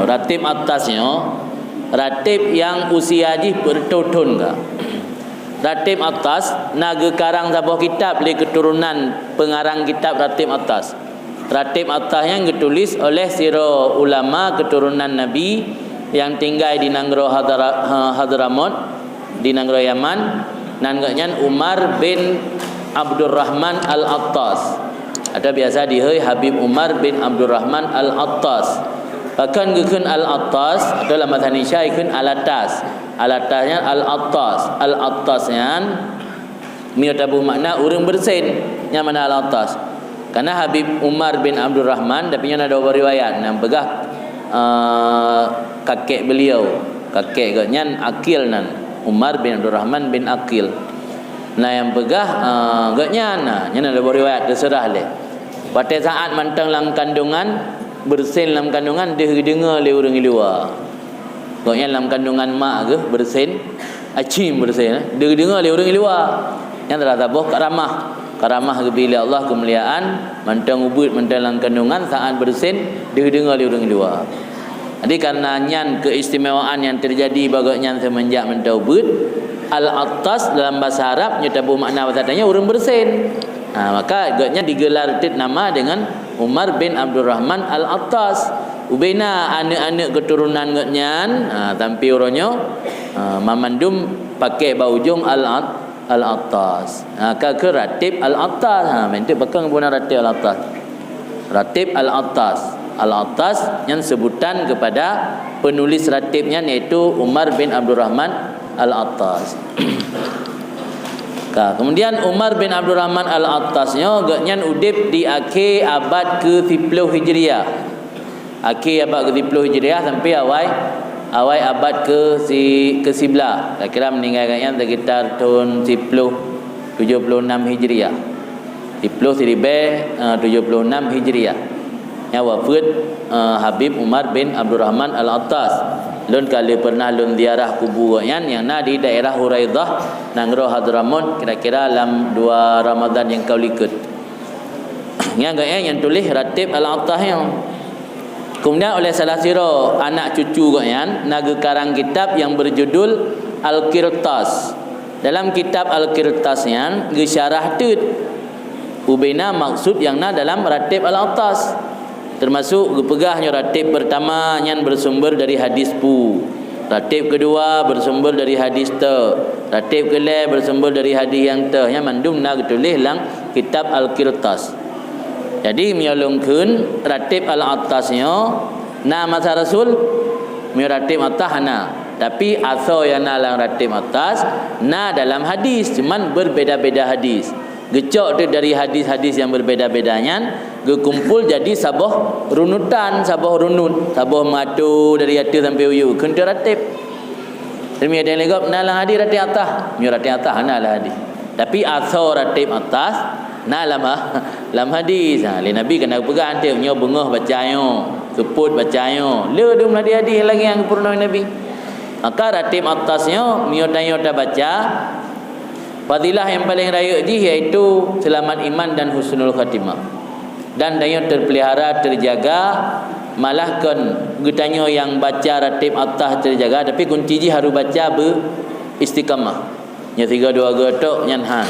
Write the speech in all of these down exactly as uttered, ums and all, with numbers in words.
Ratib Attas nyoe, ratib nyang usia jih beureutoh thon ka. Ratib Attas na geukarang saboh kitab lé keuturonan peungarang kitab Ratib Attas. Ratib Attas nyan geutuléh oleh sidroe ulama keuturonan Nabi nyang tinggai di nanggroe Hadra-, ha, Hadramot, di nanggroe Yaman, nan geuhnyan Umar bin Abdurrahman Al-Attas, atau biasa dihôi Habib Umar bin Abdurrahman Al-Attas. Bahkan geukheun Al-Attas, atau lam bahasa Indonesia geukheun Alatas. Alatas nyan Al-Attas. Al-Attas nyan meunyoe tabu makna ureuëng beureusen, nyan makna Al-Attas. Karena Habib Umar bin Abdurrahman, tapi nyan ada dua riwayat, nyang peugah, eh, kakek beliau, kakek geuhnyan Aqil nan, Umar bin Abdurrahman bin Aqil. Nah, nyang peugah, eh, geuhnyan, nah, nyan ada dua riwayat, teuseurah lé. Watée saát mantong lam kandungan, beureusen lam kandungan, deuh geudeungoe lé ureuëng luwa. Gobnyan lam kandungan mak geuh beureusen, acim beureusen, eh, deuh geudeungoe lé ureuëng luwa. Nyan adalah saboh karamah. Karamah geubri lé Allah keumuliaan, mantong ubeuet mantong lam kandungan saát beureusen, deuh geudeungoe lé ureuëng luwa. Jadi, karena nyan keistimewaan nyang teujadi bak gobnyan seumenjak mantong ubeuet, Al-Attas dalam bahasa Arab nyoe tabu makna bahasa tanyoe ureuëng beureusen. Ha, maka gobnyan digelar teuk nama dengan Umar bin Abdurrahman Al-Attas. Ubena aneuëk-aneuëk keuturonan gobnyan, ha, sampai uroe nyoe, ha, mamandum pakai bak ujong Al-At-, Al-Attas. Ha, ka keu Ratib Al-Attas. Ha, meunteuek pakon geupeugah Ratib Al-Attas. Ratib Al-Attas. Al-Attas nyan sebutan kepada penulis ratib nyan, yaitu Umar bin Abdurrahman Al-Attas. Ka, kemudian Umar bin Abdurrahman Al-Attas nyoe gobnyan udeb di akhé abad keu siploh Hijriah. Akhé abad keu siploh Hijriah sampai awai, awai abad keu si-, keu siblaih. Kira-kira meuninggai gobnyan sekitar thon siploh tujoh ploh nam Hijriah. Siploh siribée, eh, tujoh ploh nam Hijriah. Nyan wafeuet, eh, Habib Umar bin Abdurrahman Al-Attas. Lôn ka lheueh pernah lôn ziarah kubu gobnyan nyang na di daerah Huraidah, nanggroe Hadramot, kira-kira lam dua Ramadan nyang ka u likot. Nyan gobnyan nyang tuléh Ratib Al-Attas nyoe. Keumudian oleh salah sidroe anak cucu gobnyan na geukarang kitab nyang beujudul Al-Qirtas. Dalam kitab Al-Qirtas nyan geusyarah teuk ubena maksud nyang na dalam Ratib Al-Attas. Teumasok geupeugah nyoe ratib peurtama nyan beusumber dari hadis peue, ratib keudua beusumber dari hadis toh, ratib keulhée beusumber dari hadis nyang toh, nyan mandum na geutuléh lam kitab Al-Qirtas. Jadi, meunyoe lôn kheun, Ratib Al-Attas nyoe na masa Rasul, meunyoe Ratib Attas hana. Tapi, asoe nyang na lam Ratib Attas na dalam hadis, cuman beubeda-beda hadis. Geucok teuk dari hadis-hadis nyang beubeda-beda nyan, geukumpol jadi saboh runutan, saboh runut, saboh meuatô dari ateueh sampoe u yue, kheun teuk ratib. Teuma ada lé gob na lam hadis Ratib Attas, meunyoe Ratib Attas hana lam hadis. Tapi asoe Ratib Attas na lam ha-, lam hadis. Ha, lé Nabi ka na geupeugah, "Anteuk nyoe beungoh baca nyoe, seupôt baca nyoe." Le dum hadis-hadis lagée nyang geupurunoe Nabi. Maka Ratib Attas nyoe, meunyoe tanyoe tabaca, fadilah nyang paleng rayeuk jih yaitu seulamat iman dan husnul khatimah. Dan tanyoe teupeulihara, teujaga, malah kon geutanyoe nyang baca Ratib Attas teujaga, tapi kunci jih harôh baca beu-istiqamah. Nyoe sigoe dua goe tok nyan han.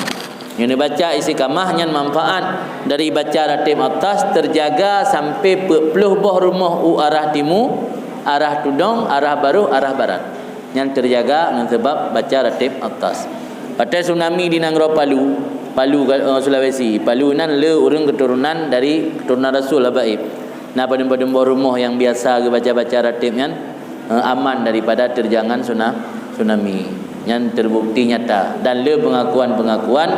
Nyoe neubaca istiqamah nyan manfaat dari baca Ratib Attas teujaga sampoe peuet ploh boh rumoh u arah timu, arah tudong, arah baroh, arah barat. Nyan teujaga ngon sabab baca Ratib Attas. Watée tsunami di nanggroe Palu, Palu, eh, Sulawesi. Palu nan le ureuëng keuturonan dari keuturonan Rasul Habaib. Na padum-padum boh rumoh nyang biasa geubaca-baca Ratib nyan, eh, aman daripada teujangan tsuna-, tsunami. Nyan teubukti nyata. Dan le peungakuan-peungakuan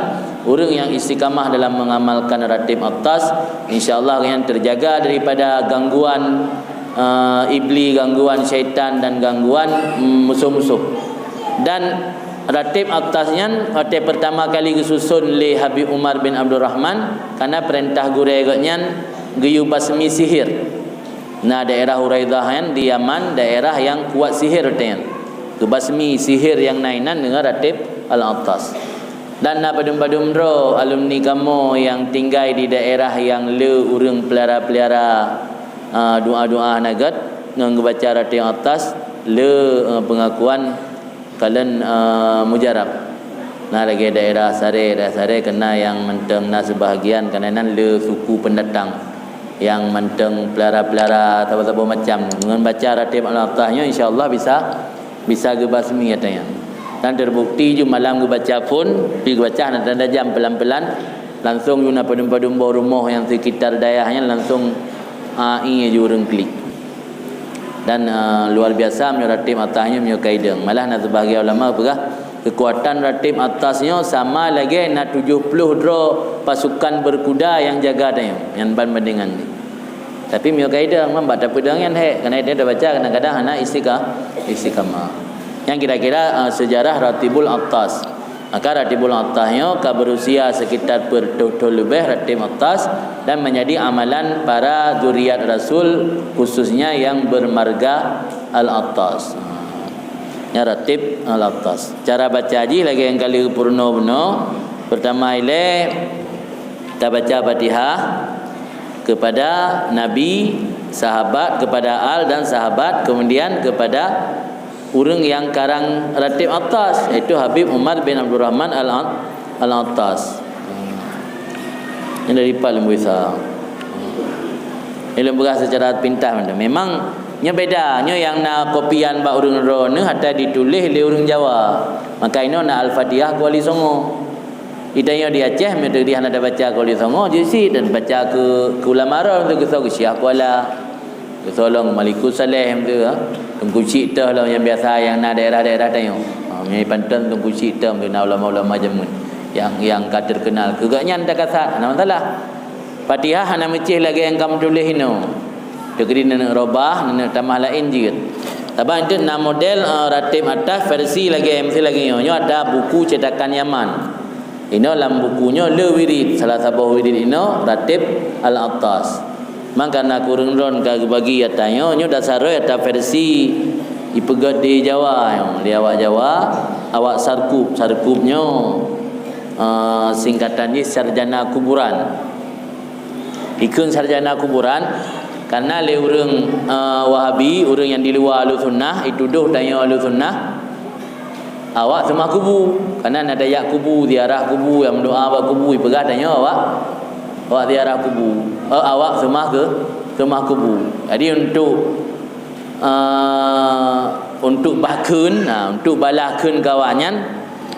ureuëng nyang istiqamah dalam mengamalkan Ratib Attas, insya Allah nyan teujaga daripada gangguan, eh, iblis, gangguan syaitan dan gangguan, mm, musuh-musuh. Dan Ratib Attas nyan watée peurtama kali geususon lé Habib Umar bin Abdurrahman, kana peurintah gurée gobnyan geuyue basmi sihir. Na daerah Huraidah nyan di Yaman, daerah nyang kuat sihir watée nyan. Geubasmi sihir nyang na inan deungon Ratib Al-Attas. Dan na padum-padum droe alumni kamoe nyang tinggai di daerah nyang le ureuëng peulara-peulara, a, doa-doa hana gét, Ngon geubaca ratib atas le, eh, peungakuan kalon, eh, mujarab. Na lagée daerah Saré, daerah Saré keuna nyang mantong na seubahagian keuna nan le suku peundatang nyang mantong peulara-peulara saboh-saboh macam. Ngon baca ratib al-atas nyoe insya Allah bisa, bisa geubasmi ata nyan. Dan terbukti ju malam geubaca phon, pi geubaca hana tanda jam pelan-pelan, langsung ju na padum-padum boh rumoh nyang sekitar dayah nyan langsung, ah, ie ju ureuëng klik. Dan, eh, luar biasa meunyoe ratib atas nyoe meunyoe ka idong. Malah na seubahagian ulama peugah, keukuatan ratib atas nyoe sama lagée na tujoh ploh droe pasukan berkuda nyang jaga tanyoe, nyan ban bandingan jih. Tapi meunyoe ka idong, man bak tapeudong nyan hék, kana idong tabaca kadang-kadang hana istika-, istiqamah. Nyang kira-kira, eh, sejarah Ratibul Atas. Maka Ratibul Atas nyoe ka berusia sekitar peuet reutôh thon leubeh, Ratib Atas, dan menjadi amalan para zuriat Rasul, khususnya yang bermarga Al-Attas. Nyan Ratib Al-Attas. Cara baca jih lagée nyang ka lheueh peurunoe bunoe. Pertama ilée tabaca Fatihah kepada Nabi, sahabat, kepada al dan sahabat, kemudian kepada ureuëng nyang karang Ratib Atas, yaitu Habib Umar bin Abdurrahman Al-, Al-Attas. Nyan dari Pak Lembu Isa. Ilmu peugah secara pintas macam. Memang nyoe beda, nyoe nyang na kopian bak ureuëng droeneuh hatta dituléh lé ureuëng Jawa. Maka inoe na Al-Fatihah Kuali Songo. Di tanyoe di Aceh, meunyoe di hana tabaca Kuali Songo, jeuet sit dan baca keu, keu ulama roh, keu Syiah Kuala. Keu Solong Malikus Saleh, keu, ha? Teungku Chik Toh lom nyang biasa nyang na daerah-daerah tanyoe. Ha, meunyoe pantôn Teungku Chik Toh, na ulama-ulama jameun nyang, nyang ka terkenal. Keu gobnyan takasat, hana masalah. Fatihah hana meucéh lagée nyang ka meutuléh inoe. Teukeudi neuneuk robah, neuneuk tamah laén jeuet. Sabab enteuk na model, eh, Ratib Atas versi lagée, meusti lagée nyoe. Nyoe ada buku cetakan Yaman. Inoe lam buku nyoe le wirid, salah saboh wirid inoe Ratib Al-Attas. Maka na kureueng droen ka geubagi ata nyoe, nyoe dasar rot ata versi ipeugét di Jawa nyoe. Di awak Jawa, awak Sarkup. Sarkup nyoe, eh, singkatan jih Sarjana Kuburan. Ikheun sarjana kuburan, karena lé ureuëng, eh, Wahabi, ureuëng nyang di luwa Ahlussunnah, itudoh tanyoe Ahlussunnah, awak seumah kubu. Karena na dayat kubu, ziarah kubu, nyang meudoa bak kubu, ipeugah tanyoe awak, awak ziarah kubu. Eh, awak seumah ke, seumah kubu. Jadi untuk, eh, untuk bah kheun, nah, untuk balah kheun keu awak nyan,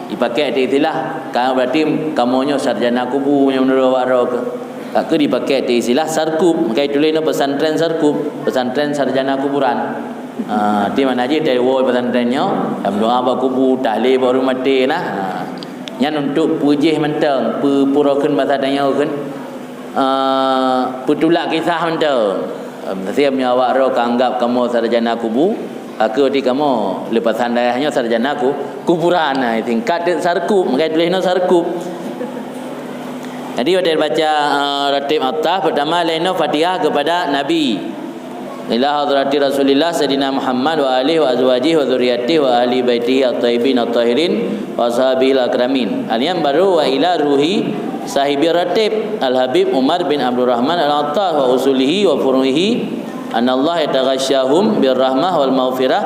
Dipakai teu istilah, ka, berarti kamoe nyoe sarjana kubu nyang meunurot awak droe keuh. Ka keuh dipakai teu istilah Sarkup, maka ituléh nyoe pesantren Sarkup, pesantren sarjana kuburan. Ha, ti mana jih teuwoe pesantren nyoe, meudoa bak kubu, tahlil bak ureuëng maté nah. Ha. Nyan untuk peujéh mantong, peu-, peurokon basa tanyoe kheun. Ah, peutulak kisah mantong. Em, meusé meunyoe awak droe ka anggab kamoe sarjana kubu, ka keuh di kamoe leupasan dayah nyoe sarjana ku-, kuburan, nah, singkat teuk Sarkup, maka tuléh nyoe Sarkup. Jadi, watée baca, ah, Ratib Atas, pertama lé nyoe Fatihah kepada Nabi. Ila hadrati Rasulillah Sayyidina Muhammad wa alihi wa azwajihi wa dzurriyyatihi wa ahli baitihi at-thayyibin at-thahirin wa ashabihi al-akramin. Alian baru wa ila ruhi sahibi ratib Al-Habib Umar bin Abdurrahman Al-Attas wa usulihi wa furu'ihi, anallah yataghasyahum birrahmah wal maghfirah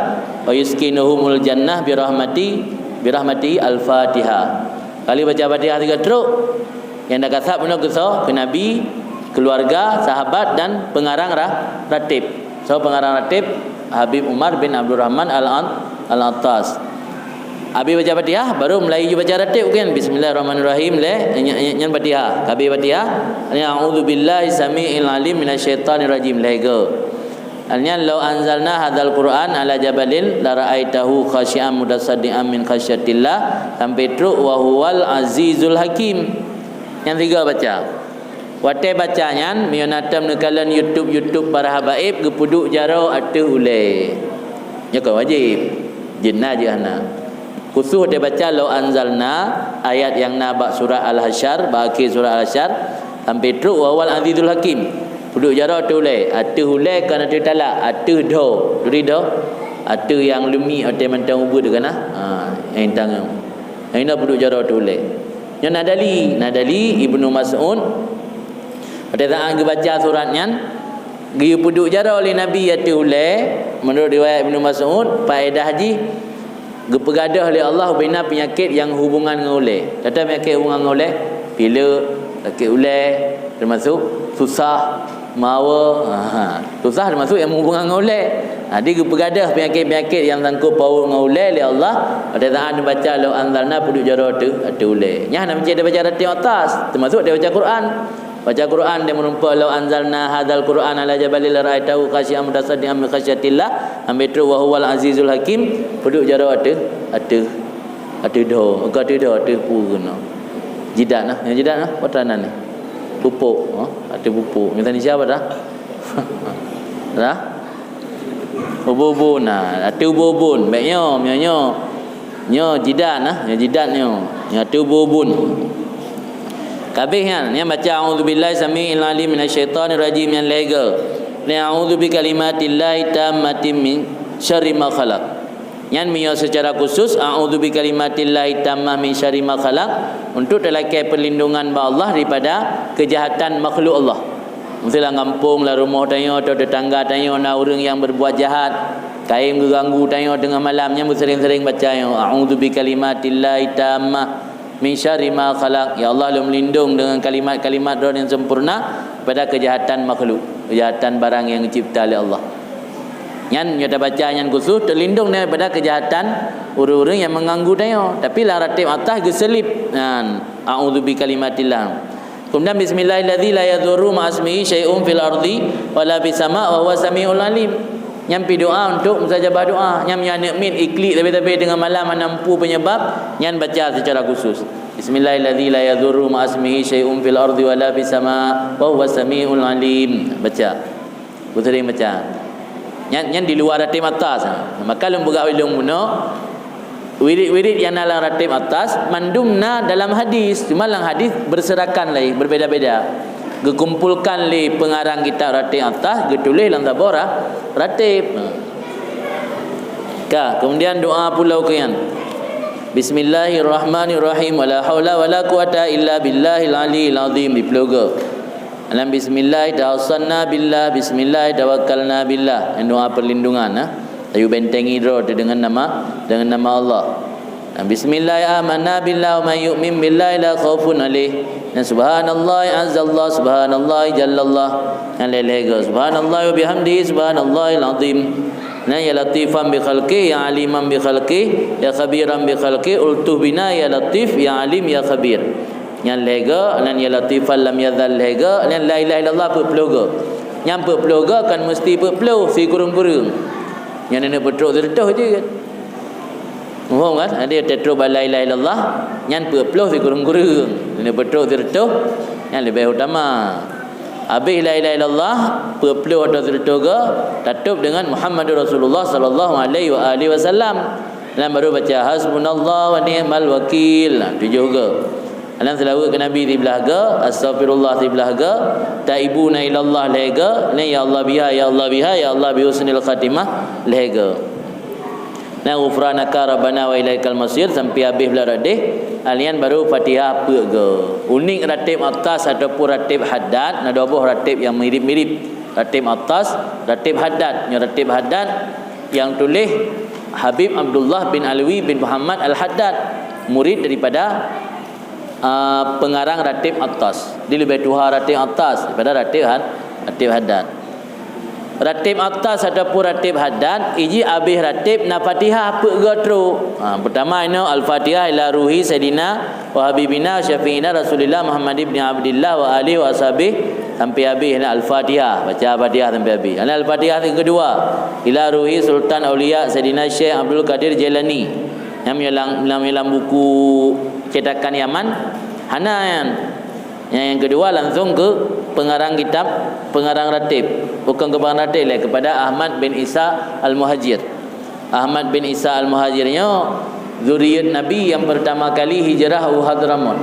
wa yuskinuhumul jannah birahmati, birahmatihi. Al-Fatihah. Kali baca Fatihah tiga truk, nyang dah kasab bunoe keu soe? Keu Nabi, keluarga, sahabat, dan pengarang ra-, ratib. Soe pengarang ratib? Habib Umar bin Abdurrahman Al-An-, Al-Attas. Habis baca Fatihah, baru mulai ju baca ratib kan. Bismillahirrahmanirrahim, lé, ny-, ny-, nyan Fatihah. Habis Fatihah, "A'udzubillahi samii'il alim minasyaitonirrajim," lé go. Nyan, "Lau anzalna hadzal Qur'an ala jabalin lara'aitahu khasyi'an mutasaddian min khasyatillah," sampai truk, "Wa huwal azizul hakim." Nyang tiga baca. Watée baca nyan, meunyoe na tom neukalon YouTube-YouTube para habaib, geupeuduek jaroe ateueh ulée. Nyoe kon wajéb. Jeuet na jeuet hana. Khusus watée baca "Lau anzalna", ayat nyang na bak surat Al-Hasyr, bak akhé surat Al-Hasyr, sampai trok "Wa huwal azizul hakim". Peuduek jaroe ateueh ulée. Ateueh ulée kon ateueh talak, ateueh dho. Turi dho? Ateueh nyang leumik, watée mantong ubeut kana. Ha, nyang tanggong. Nyang inoe peuduek jaroe ateueh ulée. Nyoe na dali, na dali Ibnu Mas'ud. Pada saat geubaca surat nyan, Geupeuduek jaroe lé Nabi ateueh ulèe, meunurot riwayat Ibnu Mas'ud, faedah jih geupeugadôh lé Allah ubena peunyakét nyang hubungan ngon ulèe. Tata peunyakét hubungan ngon ulèe, pileuk, sakét ulèe, teumasuk susah, meuawa. Ha, susah teumasuk nyang hubungan ngon ulèe. Ha, jadi geupeugadôh peunyakét-peunyakét nyang sangkot paut ngon ulèe lé Allah, pada saat neubaca "Lau anzalna", peuduek jaroe ateueh, ateueh ulèe. Nyan hana meucit tabaca ratib atas, teumasuk tabaca Quran. Baca Quran dan meureumpok, "Lau anzalna hadzal Qur'ana 'ala jabalin lara'aitahu khasyi'an mutasaddian min khasyatillah," ambe trok "wa huwal azizul hakim", peuduek jaroe ateueh, ateueh, ateueh dhoe, bukan ateueh dhoe, ateueh peue keunoe. Jidat nah, nyang jidat nah, peue nan nyan? Pupuk, ha? Ateueh pupuk. Mita ni siapa dah? Dah? Ubun-ubun, nah, ateueh ubun-ubun. Bèk nyoe, nyoe, nyoe. Nyoe jidat, nah, nyoe jidat nyoe. Nyoe ateueh ubun-ubun. Kabeh nyan, nyan baca, "A'udzubillahi samii'il 'aliim minasy syaithanir rajiim," nyan lhèe goe. Nyan, "A'udzu bikalimatillahit tammati min syarri ma khalaq." Nyan meunyoe seucara khusus, "A'udzu bikalimatillahit tammah min syarri ma khalaq," untuk talakèe peurlindungan bak Allah daripada keujahatan makhluk Allah. Miseu lam gampông, lam rumoh tanyoe, atau tetangga tanyoe na ureueng nyang berbuat jahat, kayém geuganggu tanyoe teungoh malam, nyan beuseuréng-seuréng baca nyoe, "A'udzu bikalimatillahit tammah min syarri ma khalaq." Ya Allah, lôn meulindong deungon kalimat-kalimat Droe nyang sempurna pada keujahatan makhluk, keujahatan barang nyang geucipta lé Allah. Nyan, nyoe tabaca nyan khusus, teulindong daripada keujahatan ureueng-ureueng nyang meuganggu tanyoe. Tapi lam ratib atas geuseulib, nyan, "A'udzu bikalimatillah." Kemudian, "Bismillahilladzi la yadhurru ma'asmihi syai'un fil ardi wala fis sama wa huwas samiul alim." Nyan pi doa untuk mustajabah doa. Nyan meunyoe aneuk miet iklik sabe-sabe teungoh malam hana muphom penyebab, nyan baca secara khusus. "Bismillahilladzi la yadhurru ma'asmihi syai'un fil ardi wala fis sama wa huwas samiul alim." Baca. Beuseuréng baca. Nyan, nyan di luwa ratib atas. Maka lôn peugah ulôn bunoe, wirid-wirid nyang na lam ratib atas, mandum na dalam hadis. Cuma lam hadis berserakan lé, berbeda-beda. Geukumpolkan lé pengarang kitab ratib atas, geutuléh lam saboh ra-, ratib. Ka, kemudian doa pulo keu nyan. "Bismillahirrahmanirrahim. Wala haula wala quwata illa billahil aliyil azim." Dipluga. Dalam "Bismillah tawassalna billah, bismillah tawakkalna billah." Nyan doa perlindungan, ha. Tayue bentengi droe teuh deungon nama, deungon nama Allah. Dan "Bismillah amanna billah, wa man yu'min billahi la khaufun alaih." Dan "Subhanallah azzallah, subhanallah jallallah." Nyan lhèe-lhèe goe. "Subhanallah wa bihamdihi, subhanallahil azim." Nyan "Ya latifan bi khalqih, ya aliman bi khalqih, ya khabiran bi khalqih, ultuf bina ya latif, ya alim, ya khabir." Nyan lhèe goe, nyan "Ya latifan lam yazal" lhèe goe, nyan "La ilaha illallah" peuet ploh goe. Nyan peuet ploh goe kan meusti peuet ploh sikureueng-kureueng. Nyan neuneuh peutrok sireutôh jeuet. Muphom kan? Jadi teutrok bak "La ilaha illallah", nyan peuet ploh sikureueng-kureueng. Neuneuh peutrok sireutôh, nyan leubeh utama. Abéh "La ilaha illallah", peuet ploh atau sireutôh goe, tatôb deungon "Muhammadur Rasulullah sallallahu alaihi wa alihi wasallam." Nyan baru baca "Hasbunallah wa ni'mal wakil", nah, tujoh goe. Nyan seulaweuet keu Nabi siblaih goe, astaghfirullah siblaih goe, taibuna ilallah lhèe goe, nyan "Ya Allah biha, ya Allah biha, ya Allah bi husnil khatimah" lhèe goe. Nyan "Ghufranaka Rabbana wa ilaikal masir" sampai abéh blah radeh, nyan baru Fatihah peuet goe. Unik ratib atas ataupun ratib haddad, na dua boh ratib nyang mirip-mirip. Ratib atas, ratib haddad. Nyoe ratib haddad nyang tuléh Habib Abdullah bin Alwi bin Muhammad Al-Haddad, murid daripada, ah, pengarang ratib atas. Dia lebih tuha ratib atas daripada ratib had-, ratib haddad. Ratib atas ataupun ratib haddad, iji abéh ratib na Fatihah peuet goe trok. Ha, pertama inoe Al-Fatihah ila ruhi Saidina wa habibina syafi'ina Rasulillah Muhammad ibn Abdillah wa alihi wa ashabihi sampai abéh na Al-Fatihah. Baca Fatihah sampai abéh. Nyan Al-Fatihah yang kedua, ila ruhi Sultan Aulia Saidina Syekh Abdul Qadir Jailani. Nyang lam, lam, lam buku cetakan Yaman, hana nyan. Nyang, nyang kedua langsung keu pengarang kitab, pengarang ratib. Bukan keu pengarang ratib lé, kepada Ahmad bin Isa Al-Muhajir. Ahmad bin Isa Al-Muhajir nyoe zuriat Nabi nyang pertama kali hijrah u Hadramot.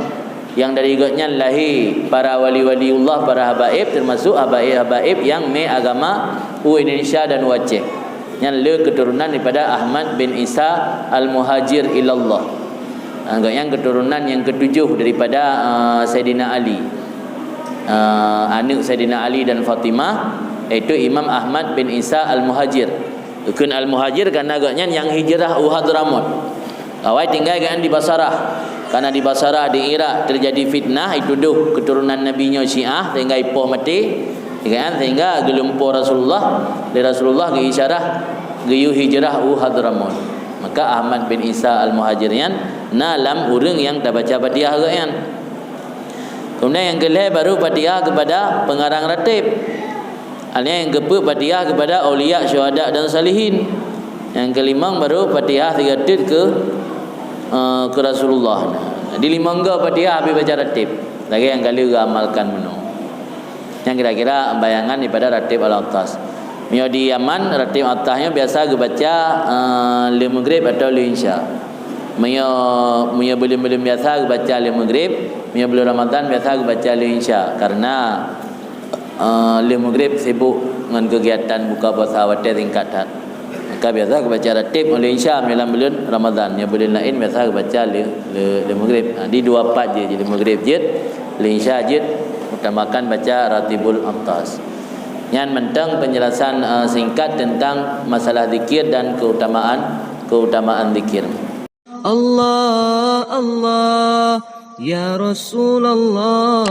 Nyang dari gobnyan lahé para wali-waliullah, para habaib, termasuk habaib-habaib nyang mé agama u Indonesia dan u Aceh. Nyan le keturunan daripada Ahmad bin Isa Al-Muhajir ilallah. Ha, gobnyan keturunan nyang ketujoh daripada, ah, Saidina Ali. Ah, aneuk Saidina Ali dan Fatimah. yaitu Imam Ahmad bin Isa Al-Muhajir. Geukheun Al-Muhajir karena gobnyan nyang hijrah u Hadramaut. Awai tinggai gobnyan di Basarah. Karena di Basarah, di Irak, terjadi fitnah, jitudoh keturunan Nabi nyoe Syiah, sehingga jipoh maté, ya kan? Sehingga geulumpoe Rasulullah, lé Rasulullah geuisyarah geuyue hijrah u Hadramaut. Maka Ahmad bin Isa Al-Muhajir nyan na lam ureuëng nyang tabaca Fatihah gobnyan. Kemudian nyang keulhée baru Fatihah kepada pengarang ratib. Artinya nyang keupeuet Fatihah kepada aulia, syuhada dan salihin. Nyang keulimong baru Fatihah sigoe teuk keu, eh, keu Rasulullah. Jadi limong go Fatihah habéh baca ratib. Lagée nyang ka lheueh geuamalkan meunoe. Nyang kira-kira bayangan daripada ratib Al-Attas. Meunyoe di Yaman, ratib Attas nyoe biasa geubaca, eh, lheueh Maghrib atau lheueh Isya. Meunyoe, meunyoe buleuen-buleuen biasa geubaca lheueh Maghrib, meunyoe buleuen Ramadan biasa geubaca lheueh Isya. Karena, eh, lheueh Maghrib sibuk ngon kegiatan buka puasa, watée singkat that. Maka biasa geubaca ratib lheueh Isya meunyoe lam buleuen Ramadan. Meunyoe buleuen laén biasa geubaca lheueh, lheueh, lheueh Maghrib. Ha, di dua pat jih, lheueh Maghrib jeuet, lheueh Isya jeuet, utamakan baca Ratibul Attas. Nyan mantong penjelasan, eh, singkat tentang masalah zikir dan keutamaan, keutamaan zikir. Allah, Allah, ya Rasulullah.